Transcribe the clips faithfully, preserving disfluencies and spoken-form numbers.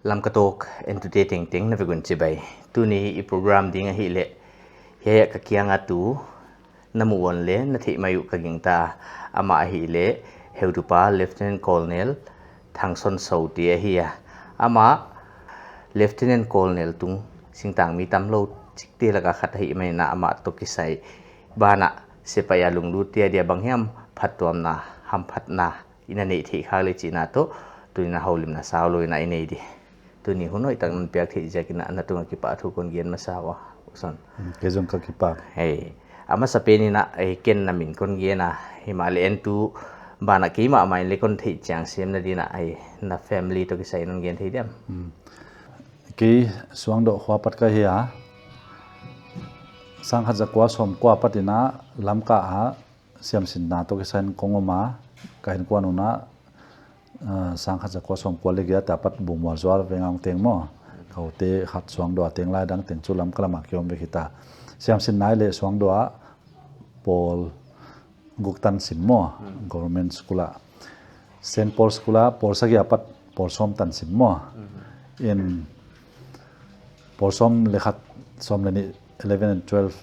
Lamka Talk entute tengteng na vek un chibai. Tuni i program ding ahihleh, hiai ka kianga tu na mu uan le na theih mai uh ka gingta. Amah ahihleh heutupa Lieutenant Colonel Thangson Sote ahi a. Amah Lieutenant Colonel tung singtang mi tamlou chikte laka khat ahih manin amah toh kisai banah sepaih a lunglut te adia bang hiam phattuamna, hamphatna i na neih theih khak le chihna toh tuni in a houlimna saulou in i nei di. Tuni hun hoihtak non piak theih ziakin na tungah kipahthu kon gen masa ua, U Son. Kei zong ka kipak. Hei, a masapen in, eh, ken na min kon gen a, himahleh entu banah keimah mah in le kon theih chian semna dingin, eh, na family toh kisai non gen thei diam? Kei Suangdoh khua apat ka hi a. Sangkhat zakua sawmkua apat in Lamka ah siamsinna toh kisai in kong om a, ka innkuan un, ah, sangkhat zakua sawmkua le giat apat Bungmualzuar veng ah hong teng maw. Ka u te khat Suangdoh a teng, lai dang teng chu Lamka lam ah ki om vek hita. Siamsinna ahihleh Suangdoh ah pawl guk tan sim maw, government school ah. Saint Paul School ah pawl sagih apat pawl sawm tan sim maw. In pawl sawm le khat, sawm le nih, eleven and twelve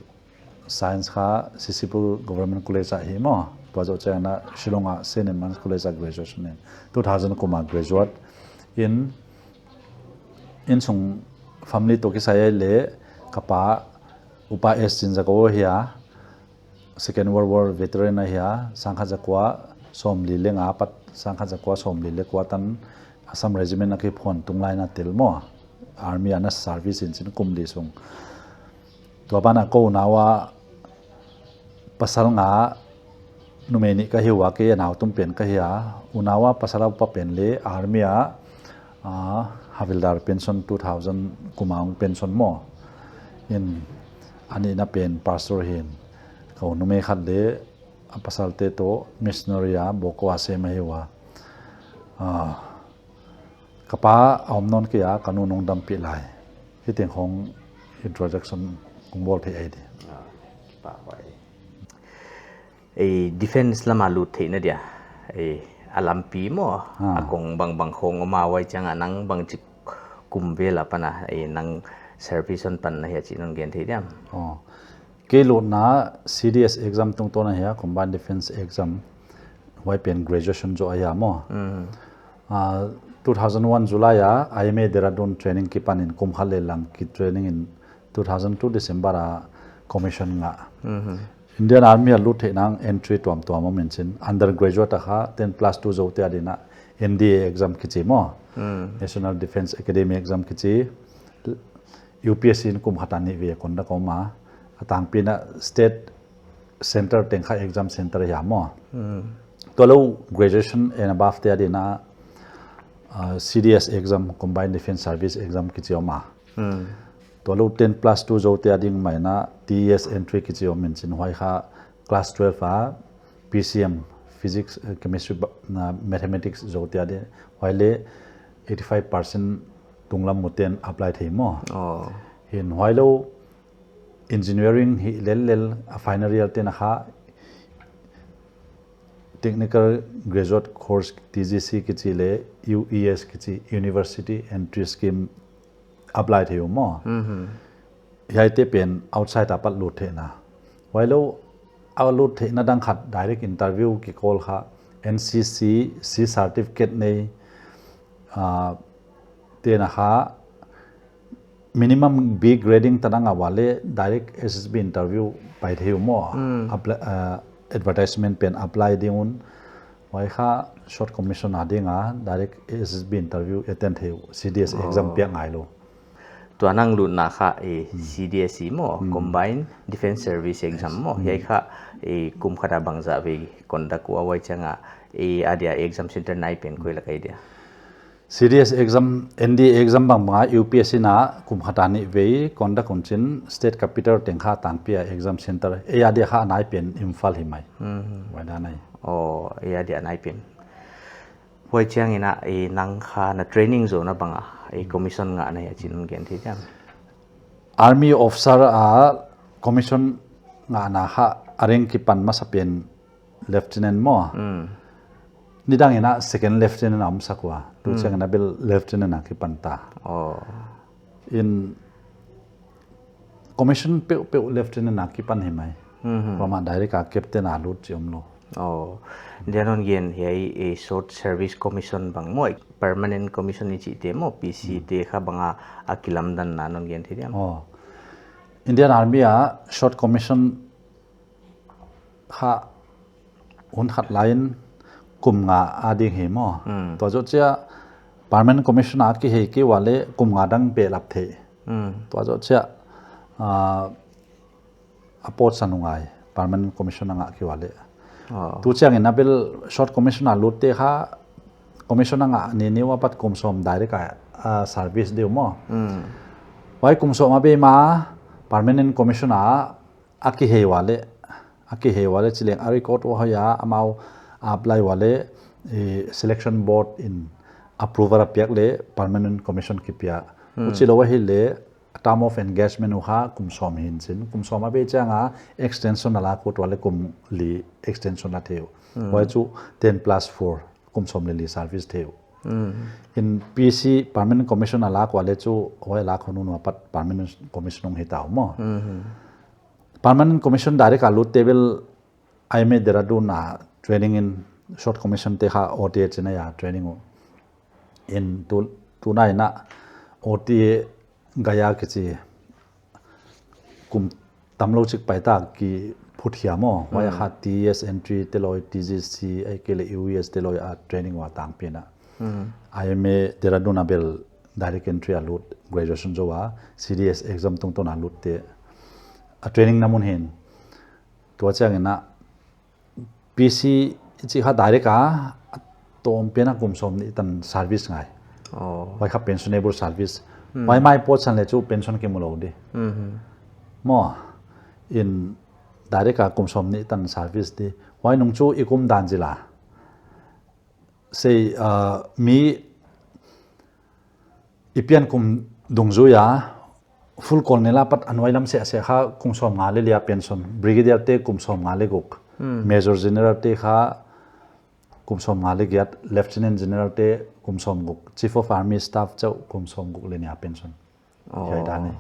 science kha Sisipur Government College ah hi maw. Tua zoh chiangin Shillong ah Saint Edmund's College ah graduation in, two thousand kum ah graduate in. Insung family toh kisai ahihleh ka pa, Upa S Chinzako ahi a, Second World War veteran ahi a, sangkhat zakua sawmli le nga apat sangkhat zakua sawmli le kua tan Assam Regiment a kiphuan tung lai in a tel maw. Army ah a na service in chin kum li sung. Tua banah ka unau ah pasal nga, numei nih ka hi ua, kei a nautum pen ka hi a. Unau ah pasal a upa pen le army ah, ah, havildar pension, two thousand kum ah hong pension maw. In, a nihna pen pastor hi in. Ka u numei khat le a pasalte toh missionary a Boko a sem ahi ua. Ah, ka pa a om nawn kei a, ka nu in hong dampih lai. Hiteng khong introduction kong bawl thei ahi di. Ah, kipahhuai. Eh, defense lam a lut theihna dia, eh, a lampi maw, ah, a kong bangbang khong om a, huai chiangin nang bangchi kum vel apan a, eh, nang service hon pan na hia chih non gen thei diam? Oh. Kei lutna C D S exam tungtawn ahi a, Combined Defense Exam, huai pen graduation zoh ahi a maw. Ah, two thousand one July ah I M A Dehradun training kipan in kum khat le lang ki training in two thousand two December ah commission ngah. Indian Army a lut theihna entry tuamtuam om in chin, undergraduate a kha ten plus two zoute adingin N D A exam kichi maw. National Defense Academy exam kichi, U P S C in kum khat a nih vei conduct om a, a tangpi in state center teng kha exam center ahi a maw. Tua lou graduation and above te adingin, ah, C D S exam, Combined Defense Service exam kichi om a. Tua lou ten plus two zoute ading mah in T E S entry kichi om in chin, huai kha class twelve a P C M, Physics, eh, Chemistry, ba-, na, Mathematics zoute ading, huai le eighty five percent tunglam muten apply thei maw. Oh. Hin huai lou engineering hi lellel a final year te'n a kha technical graduate course, T G C kichi le U E S kichi, University Entry Scheme, apply thei uh maw. Hiaite pen outside apat lut theihna. Huai lou a lut theihna dang khat direct interview ki call kha, N C C, C certificate nei, ah, te'n a kha minimum B grading ta dang a ua le direct S S B interview pai thei uh maw. Apply, ah, advertisement pen apply ding un. Huai kha short commission ading a direct S S B interview attend thei uh, C D S exam piak ngai lou. Tua nang lutna kha, eh, C D S hi maw, Combined Defense Service exam maw. Hiai kha, eh, kum khat a bangzah vei conduct ua, huai chiangin, eh, adia exam center nai pen koi lak ahi dia? C D S exam, N D A exam bangbang a U P S C in kum khat a nih vei conduct un chin, state capital teng kha tangpi a exam center. Ei adia kha a nai pen Imphal hi mai. Huai dan ahi. Oh, ei adia nai pen. Huai chiangin, eh, nang kha na training zohna bang a, eh, commission ngahna hia chih non gen thei diam? Army officer a commission ngahna kha a rank kipan masa pen lieutenant maw. Nidang in a second lieutenant a om sak ua. Tu chiang in a bel lieutenant a kipan ta. Oh. In commission peuhpeuh lieutenant a kipan hi mai. Mhm. Huai mah direct a captain a lut chi om lou. Oh. Dia non gen hiai, eh, short service commission bang maw, permanent commission i chihte maw, P C te kha bang a, a kilamdanna non gen thei diam? Oh. Indian Army a short commission kha hun khat lai in kum nga a ding hi maw. Hmm. Tua zoh chiah permanent commission a kihei kei ua leh kum nga dang behlap thei. Hmm. Tua zoh chiah, ah, a post a nungai, permanent commission a ngah kei ua leh. Oh. Tu chiang in a bel short commission a lutte kha, commission a ngah ni ni ua pat kum sawm direct a, ah, service deuh maw. Hmm. Huai kum sawm a bei ma, permanent commission a, a kihei ua leh, a kihei ua leh chi leng a record ua hoih a, amau a apply ua leh, eh, selection board in approval a piak leh permanent commission kipia. Hmm. Huchi lou ahi leh, term of engagement uh kha kum sawm hi in chin. Kum sawm a bei chiang a extension a lak ut ua leh kum li extension la thei uh. Hmm. Huai chu ten plus four, kum sawm leh li service thei uh. Hmm. In P C permanent commission a lak ua leh chu huai lak hun un ua pat permanent commission hong hi ta uh maw. Hmm. Permanent commission direct a lutte bel I M A Dehradun a training in short commission te kha O T A chin a ia training uh. In tu, tu nai in a O T A Gaya kichi kum tamlou chik paita kiphut hiam maw. Huai a kha T S entry te loi, T G C, ahihkeileh U S te loi a training ua tangpi in a. Hmm. I M A Dehradun a bel direct entry a lut, graduation zoh a, C D S exam tungtawn a lutte. A training na mun hi in. Tua chiang in a P C chih kha direct a, a tawm pen a kum sawm nih tan service ngai. Oh. Huai kha pensionable service. Hmm. Huai mai pawt san leh chu pension kimu lou di. Mhm. Maw, in direct a kum sawm nih tan service di. Huai nung chu i kum dan zila. Sei, ah, mi i pian kum dungzui a, full colonel a pat a nuai lam seh seh kha kum sawm nga leh li a pension, brigadier te kum sawm nga leh guk, hmm, major general te kha kum sawm nga leh giat, lieutenant general te kum sawm guk, chief of army staff chauh kum sawm guk leh nih a pension. Oh. Hiai dan hi.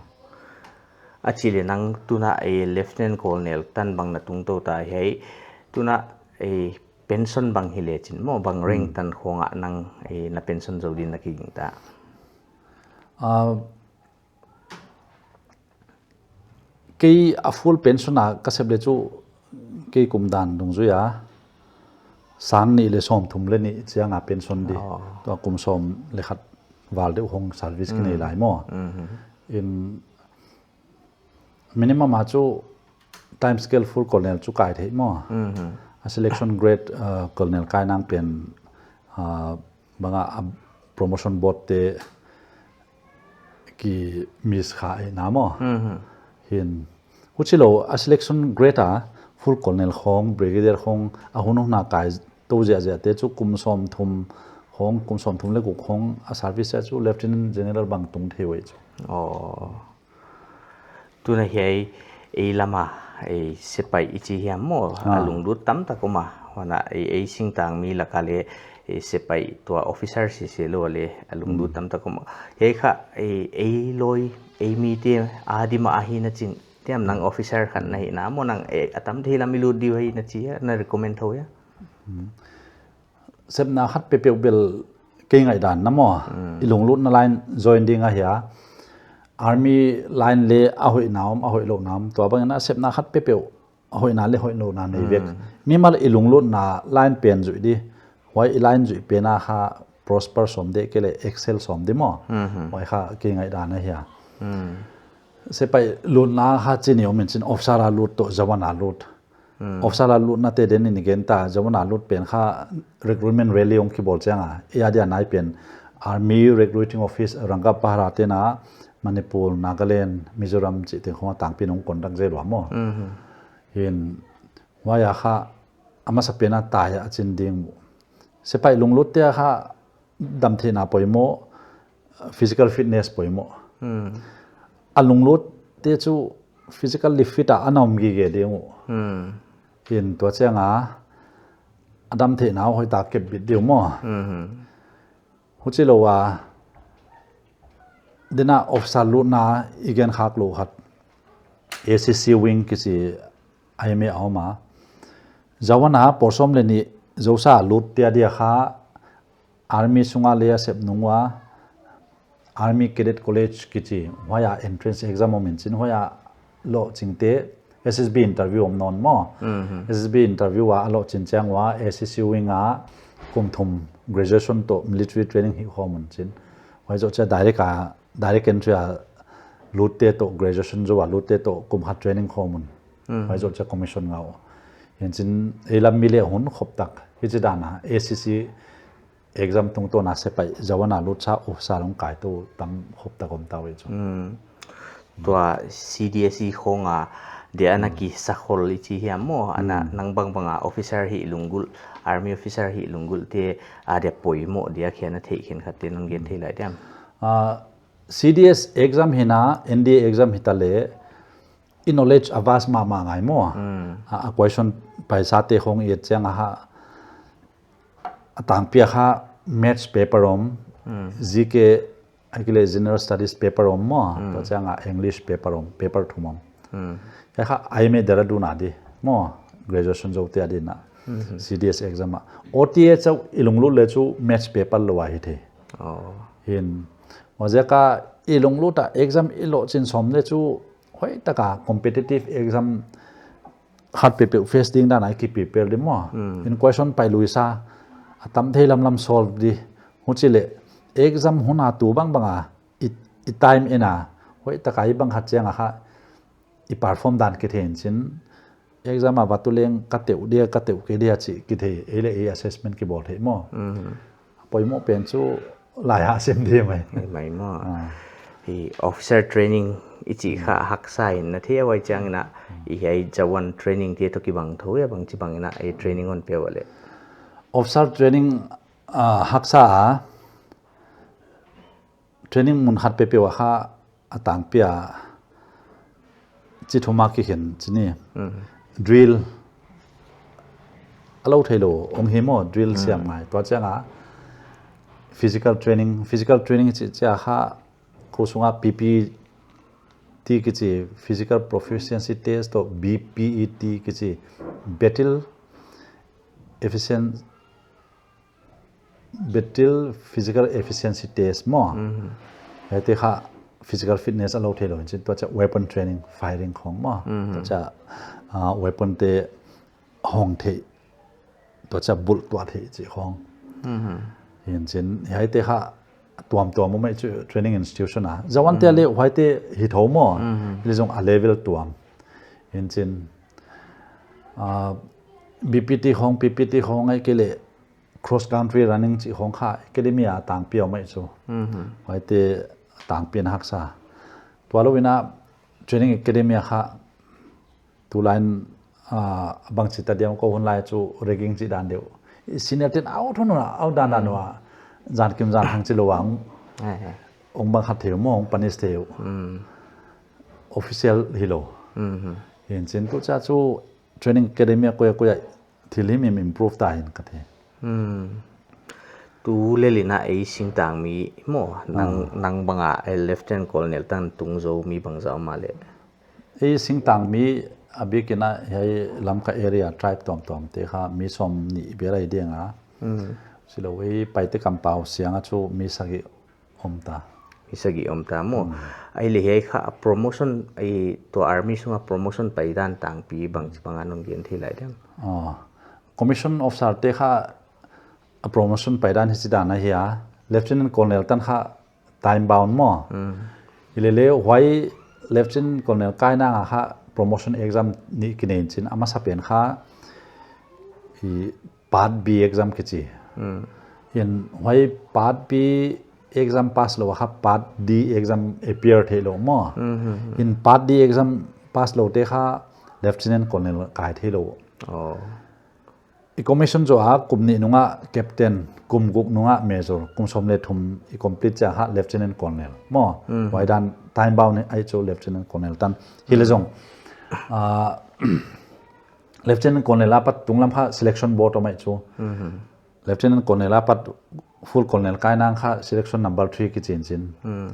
A chih leh nang tuna, eh, lieutenant colonel tan bang na tung tou ta hiai. Tuna, eh, pension bang hi leh chin maw, bang rank, hmm, tan khong a nang, eh, na pension zou din na kiging ta? Ah, kei a full pension a ka sep leh chu kei kum dan dungzui a sang nih leh sawmthum leh nih chiang a pension di. Oh. Tua kum sawm leh khat val deuh hong service kinei, hmm, lai maw. Mhm. In minimum a chu time scale full colonel chu kai thei maw. Mhm. A selection grade, uh, colonel kai nang pen, uh, bang a, a promotion board te ki miss kha ei na maw. Mhm. Hin. Huchi lou a selection grade a full colonel khong, brigadier khong, a hun hun a kai tou ziahziah te chu kum sawmthum khong, kum sawmthum leh guk khong a service a chu lieutenant general bang tung thei uh ei chu. Oh. Tuna hiai ei lam a, ei sepaih i chi hiam maw, ah, a lunglut tamtak om a. Huan a ei, ei singtang mi lak a leh, ei sepaih tua officer sese lou leh a lunglut, hmm, tamtak om a. Hiai kha ei, ei loi, ei mite a dim a ahihna chin. Tiam nang, hmm, officer khat na hihna maw, nang ei a tam thei lam i lut di uh ahihna chi a, na recommend thou hia? Hmm. Sepna khat peuhpeuh bel kei ngaihdan na maw. Hmm. I lunglutna line join ding ahia. Army line leh a hoihna om, a hoihlouhna om. Tua bang in a sepna khat peuhpeuh a hoihna leh hoihlouhna nei vek. Hmm. Mimal i lunglutna line pen zuih di. Huai i line zuih pen a kha prosper sawm di ahihkeileh excel sawm di maw. Hmm. Huai kha kei ngaihdan ahia. Hmm. Sepaih lutna kha chi nih om in chin, officer a lut toh jawan a lut. Hmm. Officer a lutna te den in i gen ta, jawan a lut pen kha recruitment rally hong kibawl chiang a, ei a dia nai pen Army Recruiting Office, Rangkapahara te na, Manipur, Nagaland, Mizoram chih teng khong a tangpi in hong conduct zel ua maw. Mhm. Hin, huai a kha, a masa pen a tai a chin ding uh. Sepaih lunglut te a kha, damtheihna poimoh, physical fitness poimoh. Hmm. A lunglut te chu physically fit a ana om gige ding uh. Hmm. Hin tua chiang a, a dam theihna uh hoihtak kep bit diu maw. Mhm. Huchi lou a, dena officer lutna i gen khak lou khat, A C C wing kichi I M A a om a. Jawan a por sawm leh nih zousa lut te adia kha, army sunga lei a sep nung ua, Army Cadet College kichi, huai a entrance exam om in chin, huai a lohching te S S B interview om nawn maw. Mhm. S S B interview a a lohchin chiang ua, A C C wing a kum thum graduation toh military training hih khawm un chin. Huai zoh chia direct a, direct entry a lut te toh, graduation zou a lut te toh kum khat training khawm un. Mhm. Huai zoh chia commission ngah uh. Hinchin ei lam mi leh hun khop tak. Hichi dan a A C C exam tungtawn a sepaih, Jawan a lut sa officer hong kai tou tam khop tak om ta uh ei chu. Mm. Tua C D S i khawng a, dia ana Mm. ki sakhol i chi hiam maw, ana Mm. nang bangbang a officer hih lunggulh, army officer hih lunggulh te, a dia poimoh dia khia na theih khenkhat te nang gen Mm. thei lai diam. Ah, C D S exam hi na, N D A exam hi ta leh, i knowledge a vast mahmah ngai maw. Mm. A, a question paisa te khawng i et chiang a ha, a tangpi a kha maths paper om, Mm. G K, ahihkeileh general studies paper om maw, Mm. tua chiang a English paper om, paper thum om. Mm. Hiai kha I M A Dehradun a di maw, graduation zou te a di na, Mhm. C D S exam a. O T A chauh i lunglut leh chu maths paper lou a hi thei. Oh. Hin, huaiziak a i lunglut a exam i lohchin sawm leh chu hoihtak a competitive exam khat peuhpeuh face ding dan a i ki prepare di maw. Hmm. In question pai lui sa, a tam thei lamlam solve di. Huchi leh exam hun a tu bangbang a, i, i time in a, hoihtak a i bang khat chiang a kha, i perform dan kithei in chin. Exam a va tu leng ka teuh dia, ka teuh kei dia chih kithei, ei leh ei assessment kibawl thei maw. Hmm. Poimoh pen chu lai a sem di mai. Mai, mai maw. Ah. Hi officer training i chih kha haksa in na thei ua, huai chiang in a, i hiai Jawan training te toh kibang thou hia, bangchibang in a, ei training hon pe ua leh. Officer training, ah, haksa a, training mun khat peuhpeuh a kha a tangpi a chi thum a kikhen chi ni. Mhm. Drill a lou thei lou, hong hi maw, drill Mm. siam ngai. Tua chiang a physical training, physical training chi, chi a kha kou sung a P P T kichi, physical proficiency test toh B P E T kichi, battle efficient, battle physical efficiency test maw. Mhm. Hiaite kha physical fitness a lou thei lou in chin, tua chia weapon training, firing khawng maw. Mhm. Tua chia, ah, weapon te hong thei, tua chia bulh tuah thei chih khawng. Mhm. Hinchin, hiaite kha tuamtuam om ei chu training institution a. Jawan te Mm. leh huaite hi thou maw. Mhm. Leh zong a level tuam. Hinchin, ah, B P T khawng, P P T khawng ahihkeileh cross country running chih khawng kha academy a tangpi a om ei chu. Mhm. Huaite tangpi in haksa. Tua lou in a training academy a kha tulai in, ah, bangchi ta diam kou hun lai chu ragging chih dan deuh. I senior ten out hun a, out dan dan Mm. ua. Zan kim zan thang chi lou ang. Eh, eh. Hong bang khat thei maw, hong punish thei. Mm. Official hi lou. Mhm. Hinchin tu chia chu training academy a koia koia thil himhim improve ta hi'n ka thei. Hmm. Tu lel in a ei singtang mi maw, nang, Ah. nang bang a, eh, Lieutenant Colonel tan tung zou mi bangzah om a leh. Ei singtang mi a bik in a hiai Lamka area tribe tuamtuam te kha mi sawmnih bel ahi ding a. Hmm. Chilou ei Paite kampau siang a chu mi sagih om ta. Mi sagih om ta maw. Hmm. Ahihleh hiai kha promotion, ei tua army sung a promotion pai dan tangpi bangchibang a non gen thei lai diam. Oh. Commission officer te kha a promotion pai dan hichi dan ahi a. Lieutenant Colonel tan kha time bound maw. Hmm. Hilele huai Lieutenant Colonel kai nang a kha promotion exam nih kinei in chin, a masa pen kha i Part B exam kichi. Hmm. In huai Part B exam pass lou a kha Part D exam appear theih lou maw. Hmm, hmm, hmm. In Part D exam pass lou te kha Lieutenant Colonel kai theih lou. Oh. I commission zoh a kum nih nung a Captain, kum guk nung a Major, kum sawm leh thum i complete chiang kha Lieutenant Colonel maw. Hmm. Huai dan time bound ahi chu Lieutenant Colonel tan. Hileh Hmm. zong, ah, Lieutenant Colonel apat tunglam kha selection board om mai chu. Mhm. Lieutenant Colonel apat full Colonel kai nang kha selection number three kichi in chin. Hmm.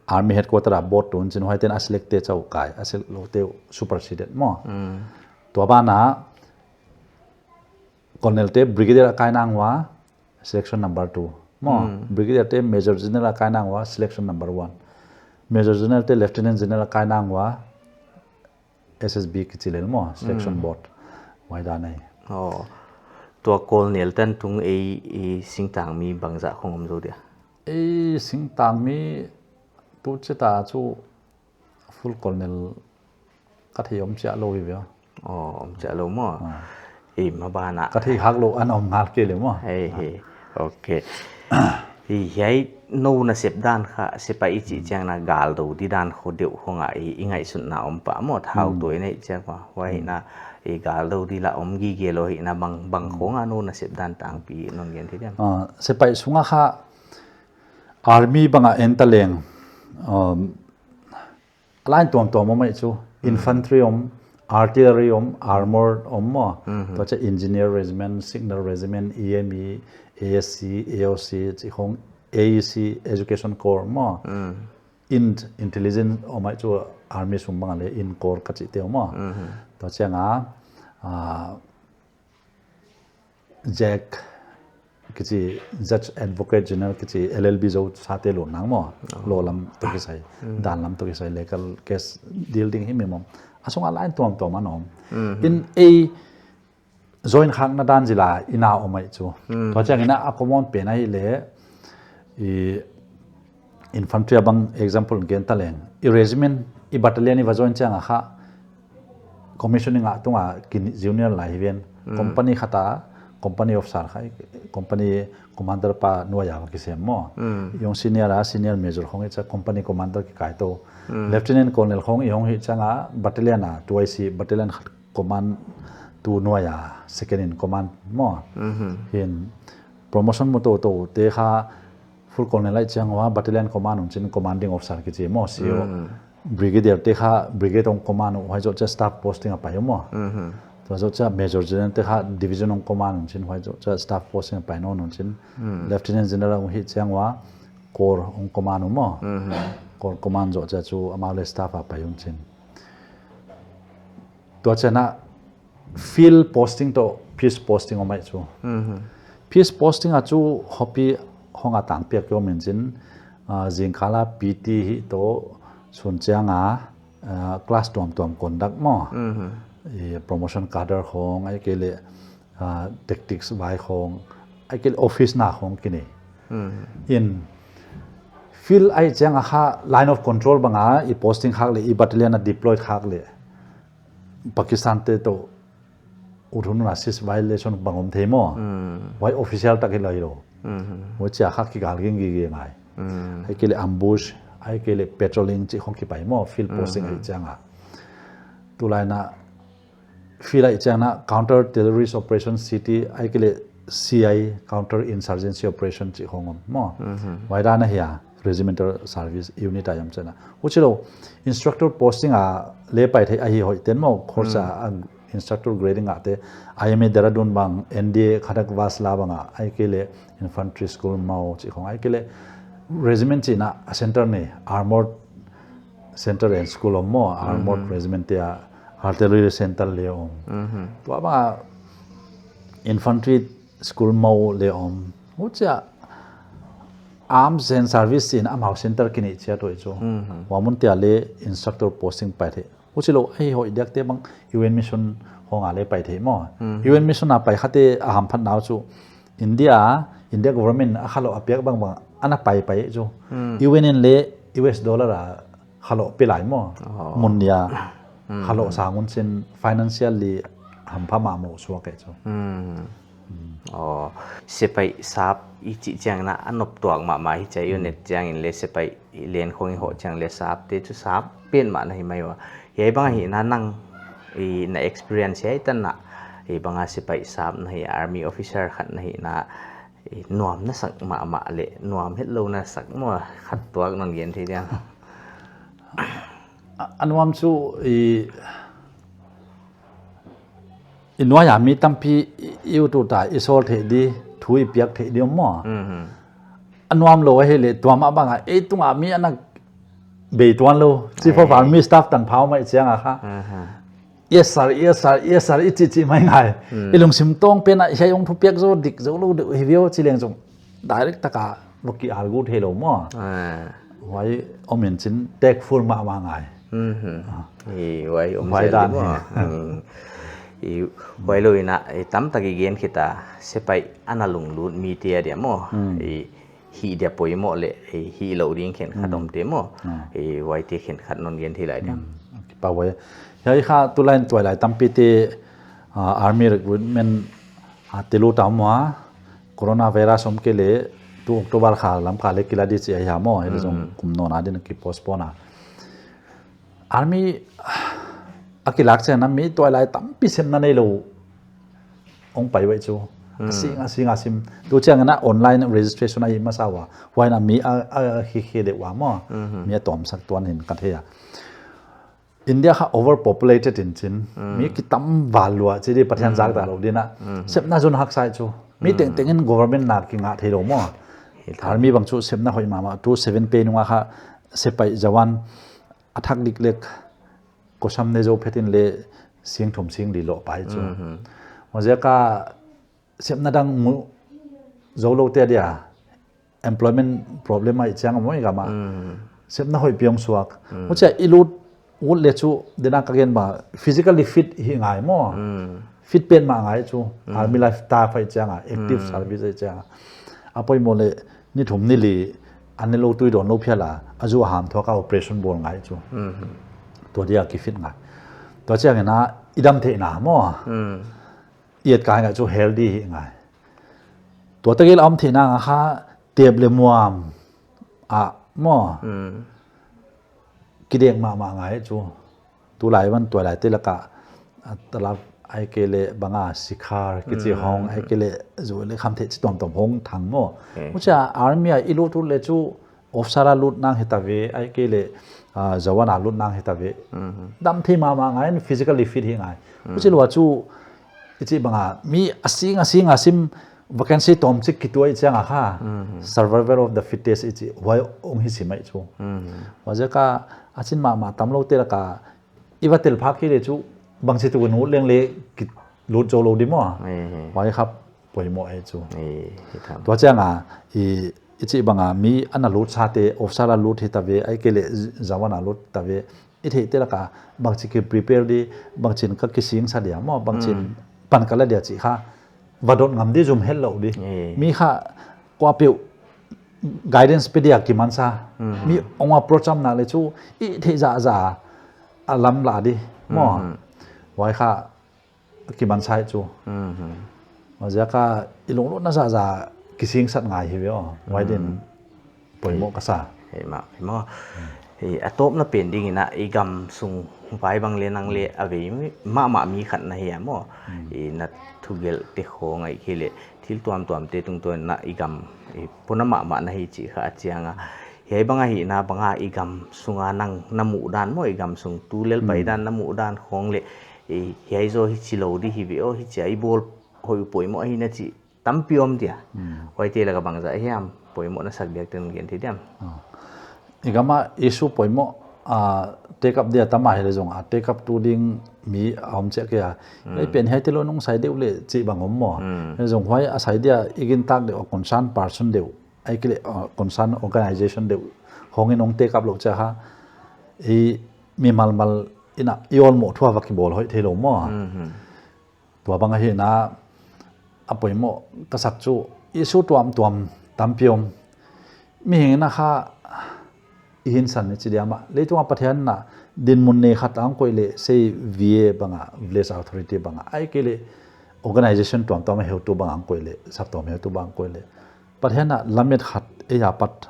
Army headquarter a board tun chin, huaiten a select te chauh kai, a select lou te superseded maw. Hmm. Tua ban ah Colonel te Brigadier a kai nang ua selection number two maw. Hmm. Brigadier te Major General a kai nang ua selection number one. Major General te Lieutenant General a kai nang ua S S B kichi lel maw, selection board. Huai dan ahi. Oh. Tua Colonel tan tung ei, ei singtangmi bangzah khong om zou dia? Ei singtangmi tu chita chu full Colonel ka thei om chiah lou hi ve. Oh, om chiah lou maw. Ah. Ei, maban ah. Ka thei hak lou ana om ngal kei le maw. Hei, hei. Ok. Hi, hiai nou nasep dan kha, sepaih i chih chiang na gal dou di dan khong deuh khong a i, i ngaihsutna om pah maw, thau Hmm. tuai nei chiang maw. Huai Hmm. na i gal dou di la om gige lou hi na bang, bang Hmm. khong a nou nasep dan tangpi non gen thei diam? Ah, sepaih sunga kha army bang a en ta leng, um, line tuamtuam om mai chu. Hmm. Infantry om, artillery om, armored om maw. Mhm. Tua chiah engineer regiment, signal regiment, E M E, A S C, A O C, chih khong, A E C, education corps maw. Hmm. Int, intelligence om mai chu army sung bang a le int corps ka chih te om maw. Mhm. Tua chiang a, ah, Jack kichi, Judge Advocate General kichi, L L B zou sa te lut nang maw. Oh. Law lam toh kisai, Hmm. dan lam toh kisai, legal case deal ding hi mi maw. A sunga line tuamtuam ana om. Mhm. In ei join khakna dan zila ina om mai chu. Hmm. Tua chiang ina a common pen ahi le, i infantry a bang example gen ta leng. I regiment, i battalion i va join chiang a kha commissioning a tunga kin junior lai hi ven. Hmm. Company khat a, company officer kha, company commander pa nuai a va kisem maw. Hmm. Hong senior a, senior major khong i chia company commander kikai tou. Hmm. Lieutenant Colonel khong i hong hi chiang a battalion a, two I C battalion khat command tu nuai a, second in command maw. Mhm. Hin promotion mu toutou te kha full colonel ahih chiang ua battalion command un chin commanding officer kichi maw, C O. Mm. Brigadier te kha brigade hong command uh, huai zoh chiah staff posting a pai uh maw. Mhm. Tua zoh chiah major general te kha division hong command un chin, huai zoh chiah staff posting a pai nawn un chin. Mm. Lieutenant general hong hih chiang ua corps hong command uh maw. Mhm. Corps command zoh chiah chu amau le staff a pai un chin. Tua chiah a field posting toh peace posting om mai chu. Mhm. Peace posting a chu hopi hong a tang piak om in chin, ah, zingkal a P T hi toh sun chiang a, ah, class tuamtuam conduct maw. Mhm. I promotion cadre khong, ahihkeileh, ah, tactics vai khong, ahihkeileh office na khong kinei. Mhm. In field ahih chiang a kha line of control bang a i posting khak leh, i battalion a deploy khak leh Pakistan te toh ut hun a cease violation bang om thei maw. Mm. Huai official tak hi lou. Mm. Huai chia kha kigal ging gige ngai. Mm. Ahihkeileh ambush, ahihkeileh patrolling chih khong kipai maw, field posting Mm-hmm. ahih chiang a. Tulai in field ahih chiang a counter terrorist operation, C T, ahihkeileh C I, counter insurgency operation chih khong om maw. Mm-hmm. Huai dan a hi a regimental service unit a om chiang a. Huchilou, instructor posting a le pai thei ahi hoih ten maw, course a Mm. ang instructor grading a te, I M A Dehradun bang, N D A Khadak Vasla bang a, ahihkeileh infantry school maw chih khong, ahihkeileh regiment chihna a center nei, armored center and school om maw, armored Mm-hmm. regiment te a, artillery center le om. Mm-hmm. Tua bang a infantry school maw le om. Huchia arms and service in amau center kinei chiat uh chu. Mhm. Huai mun te a le instructor posting pai thei. Huchilou ahi hoih diak te bang U N mission khong a le pai thei maw. Mhm. U N mission a pai kha te a hamphatna uh chu India, India government a khalou a piak bangbang ana paipai chu. Mm. U N in le U S dollar a khalou pe lai maw. Oh. Mun nia Mm. khalou sang un chin financially hampha mahmah suak e chu. Mm. Mm. Oh, sepaih sap i chih chiang in a nop tuak mahmah hi chia Mm. unit chiang in le sepaih len khong i hoh chiang le sap te chu sap pen mah na hi mai ua. Hiai bang a hi Mm. na nang i na experience hiai tan a, i bang a sepaih sap na hi, army officer khat na hi na, i nuam na sak mahmah le nuam hetlou na sak maw khat tuak non gen thei diam? A, a nuam chu i I nuai a mi tampi i, i ut ut a i sawl theih di, thu i piak theih di om maw. Mhm. A nuam lou ahihleh tua mah bang a, ei tung a mi ana bei tuan lou. Chi fo Ai. Army staff tanpha om ahih chiang a kha. Aha. Yes sir, yes sir, yes sir, i chih chih mai ngai. Hmm. I lungsim tawng pen a, hiai hong thupiak zaw dik zaw lou deuh hi viau chi leng zong. Direct tak a va ki argue thei lou maw. Ah. Huai om in chin tactful mahmah ngai. Mhm. Ah. I huai om Huai zel dan di maw. hi. Hmm. I huai lou in a, i tamtak i gen khit a, sepaih ana lunglut mite a dia maw. Hmm. I hih dia poimoh leh, i hih lou ding khenkhat Hmm. om te maw. Ah. I huai te khenkhat non gen thei lai dia. Hmm. Kipak huai. Hiai kha tulai in tuailai tampi te, ah, army recruitment, ah, te lut a om a, coronavirus om kei leh, tu October kha Lamka leh kila di chi ahi a maw, hiai leh zong Hmm. kum nawn a din ki postpone a. Army a kilak chiang a mi tuailai tampi semna neilou hong pai uai chu. Hmm. A sing, a sing, a sim. Tu chiang in a online registration a hi masa ua. Huai in a mi a, a, a hi hi deuh ua maw. Mhm. Mi a tawmsak tuan in ka thei a. India kha overpopulated in chin. Hmm. Mi kitam val lua chi di Pathian Hmm. zak dah lou din a. Hmm. Sepna zong haksa chu. Mi Hmm. tengteng in government na kingah thei lou maw. Hi ta. Army bang chu sepna hoih mahmah. Tu seven pay nung a kha sepaih jawan a thak dik leh kosam ne zo phet in leh sing thum sing li lou pai chu. Mhm. Huaiziak a sepna dang mu zo lou te dia employment problem ahih chiang a maw i gam a. Mm. Sepna hoih piang suak. Mm. Huchia i lut ut leh chu, dena ka gen ba, physically fit hi ngai maw. Mm. Fit pen mah ngai chu. Mm. Army life ta pai chiang a, active Mm. service ahih chiang a. A poimoh leh ni thum ni li, an ne lou tui dawn lou phial a, a zu a ham thuak a operation bawl ngai chu. Mm. Tua dia ki fit ngai. Tua chiang in a, i dam theihna maw. Mm. I et kai ngai chu healthy hi ngai. Tua tak i la om theihna nga kha tep leh muam a maw. Mm. Kidek mahmah ngai chu. Tulai van tuailai te lak a, a, talap ahihkeileh bang a sikhar, kichi Mm. hong, ahihkeileh zu leh khamtheih chi tuamtuam hong thang maw. Eh. Huchia army a i lut ut leh chu officer a lut nang hita ve, ahihkeileh, ah, jawan a lut nang hita ve. Mhm. Dam thei mahmah ngai, physically fit hi ngai. Mhm. Huchi lua chu, i chih bang a, mi a sing, a sing, a sim, vacancy tawm chik kituak chiang a kha. Mhm. Survival of the fittest i chih, huai hong hi sim ahi chu. Mhm. Huaiziak a, a chin mahmah tam lou te lak a, i va tel phak hi leh chu, bangchi tu nu leng leh ki lut zo lou di maw. Eh, eh. Huai kha poimoh ahi chu. Eh, hi tham. Tua chiang a, i, i chih bang a, mi ana lut sa te, officer a lut hita ve, ahihkeileh jawan a lut ta ve. I theih te lak a, bangchi ki prepare di, bangchin ka kisingsa dia maw, bangchin Mm. pan ka la dia chih kha. Va dot ngam di zum het lou di. Eh. Mi kha kuapeuh guidance pe dia kimansa. Mm. Mi hong approach am nak leh chu, i theih zahzah a lam la di. Maw. Mhm. Huai kha kimansa hi chu. Mhm. Huaiziak a i lunglutna zahzah kisingsat ngai hi ve aw. Huai din Mhm. poimoh ka sa. Hei mah, hei maw. Hmm. Hei, a tawpna pen ding in a, i gam sung vai bang leh nang leh a vei mi, mahmah mi khat na hi a maw. Hmm. I na thugelh te khong ahihkeileh, thil tuamtuam te tungtawn in a i gam, i puna mahmah na hi chih kha a chiang a. Hiai bang ahihna bang a i gam sung a nang na muhdan maw, i gam sung tu lel pai Hmm. dan na muhdan khong leh, i hiai zaw hichi lou di hi ve aw, hichia i bawl hoih poimoh ahi na chih tampi om dia. Hmm. Huaite lak a bangzah hiam, poimoh na sak diak ten gen thei diam. Ah. I gam a issue poimoh, ah, take up dia tam a hi leh zong, ah, take up tu ding mi a om chiah kei a. Hmm. Ei pen hiaite lou nung sai deuh leh chih bang om maw. Hmm. Hi leh zong huai a sai dia i gintak deuh a concern person deuh. Ahihkeileh, ah, concern organization deuh. Hong in hong take up lou chiah kha. I mi malmal in a i awlmoh thu a va kibawl hoih thei lou maw. Hmm, hmm. Tua bang ahihna a poimoh ka sak chu issue tuamtuam tampi om. Mihing in a kha i hinsan ni chi diam a. Leitung a Pathian in a dinmun nei khat a hong koih leh sei V A bang a, Village Authority bang a. Ahihkeileh organization tuamtuam a heutu bang a hong koih leh, saptuam heutu bang a hong koih leh. Pathian in a lamet khat ei a pat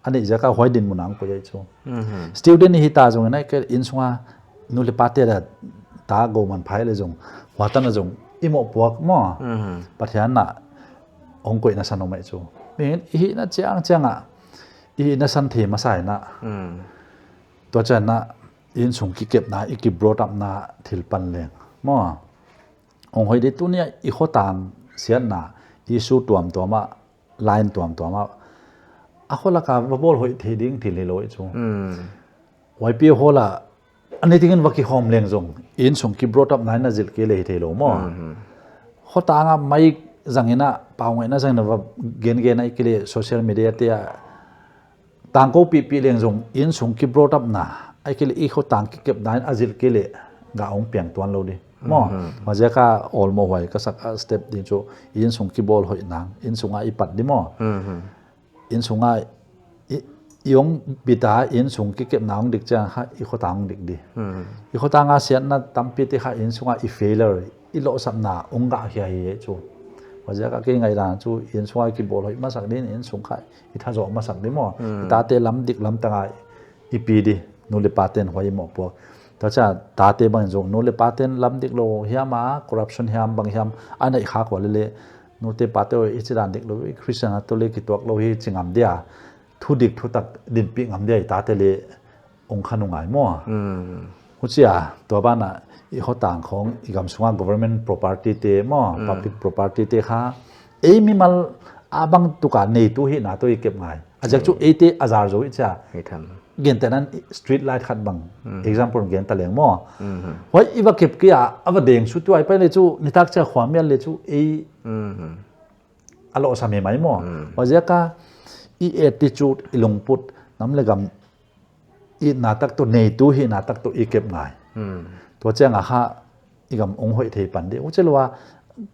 a neih ziak a huai dinmun a hong koih ahi chu. Mhm. Student i hita zong in a, i ke inn sung a nu leh pa te leh ta gou man phai leh zong, huatan a zong i mohpuak maw. Mhm. Pathian in a hong koihna san om ahi chu. Mihing i hihna chiangchiang a, i hihna san thei masa in a. Mm. Tua chiang in a, inn sung kikepna, i ki brought up na thil pan leng maw. Hong hoih di, tuni a i khotang siatna, issue tuamtuam a, line tuamtuam a, a kholak a va bawl hoih thei ding thil hilou chu. Y P O hall a, a ni dingin va kikhawm leng zong, innsung ki brought up na in a zil kei leh hi theilou maw. Khotang a mic zang in a, pau ngaihna zang in a va gengen a, ahihkeileh social media te a tangkoupihpih leng zong, innsung ki brought up na, ahihkeileh i khotang kikepna in a zil kei leh, gah hong piang tuan lou di maw. Huaiziak a awlmoh huai ka sak a step ding chu, innsung kibawl hoih nang, innsung a i pat di maw. Innsung a i, i hong bit a, innsung kikepna hong dik chiang kha, i khotang hong dik di. I khotang a siatna tampite kha, innsung a i failure, i lohsapna hong gah khia hi chu. Huaiziak a kei ngaihdan chu, innsung a kibawl hoih masak di, innsung kha i thazoh masak di maw. I tate lam dik lam tang a i pi di, nu leh pate'n huai mohpuak. Tua chia tate bang zong, nu leh pate'n lam dik lou hiam a, corruption hiam bang hiam a neih khak ua leh leh, nute pate aw, hichi dan dik lou, Christian a toh leh kituak lou hi chi ngam dia, thudik thutak dinpih ngam dia i tate leh hong kha nungai maw. Huchia, tua ban a, i khotang khong, i gamsung a government property te maw, public property te kha, ei mimal a bang tuk a neitu hihna toh i kep ngai. A ziak chu eite a zar zou i chia. Gente'n street light khat bang, example gen ta leng maw. Huai i va kep kei a, a va deng sut tuai pai leh chu, nitak chia khua mial leh chu, ei a lohsam hi mai maw. Huaiziak a, i attitude, i lungput, nam leh gam itna tak toh, neitu hihna tak toh i kep ngai. Tua chiang a kha, i gam hong hoih thei pan di. Huchi lou a,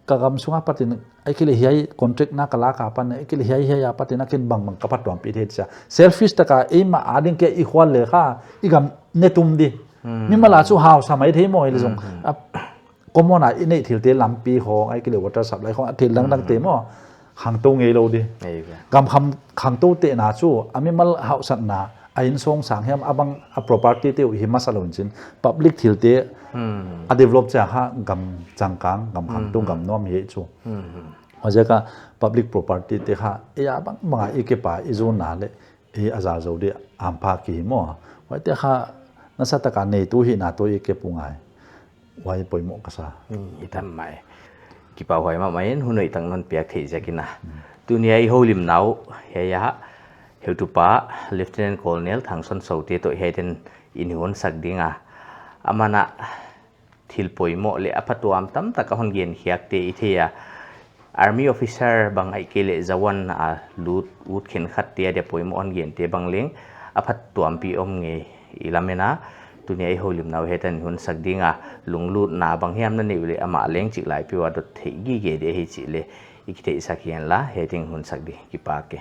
ka gamsung a pat in, ahihkeileh hiai contract na ka lak a pan, ahihkeileh hiai hiai a pat in, a ken bangbang ka phatuampih thei chia. Selfish tak a, eimah a ding kia i khual leh kha, i gam ne tum di. Mimal a chu hausa mai thei maw, hileh zong. A, common a i neih thilte lampi khong, ahihkeileh water supply khong, a thil dangdang te maw. Khangtou ngeilou di. Gam kham, khangtou tehna chu, a mimal hausakna, a inn song sang hiam, a bang, a property te uh hi masa lou in chin, public thilte a develop chiang kha gam changkang, gam khangtou, gam nuam hi chu. Huaiziak a public property te kha, ei a bangbang a i kep a, i zonna leh, ei a zar zou di hampha ki hi maw. Huaite kha, nasatak a neitu hihna toh i kep uh ngai. Huai poimoh ka sa. Hi tam mai. Kipahhuai mahmah in, hun hoihtak non piak theih ziak in a. Tuni a i houlimna uh, hiai a, heutupa, Lieutenant Colonel Thangson Sote toh hiai te'n i hun sak ding a. Aman a thil poimoh leh a phatuam tamtak a hon gen khiakte i thei a. Army officer bang ahihkeileh jawan a lut ut khenkhatte a dia poimoh hon gente bang leng a phatuampih om ngei i lamen a. Tuni a i houlimna uh hiai te'n i hun sak ding a, lunglutna bang hiam na neih uleh amah leng chiklai peuh a dot theih gige di ahi chih leh i kitheihsak hian la, hiai te'n i hun sak di, kipak e.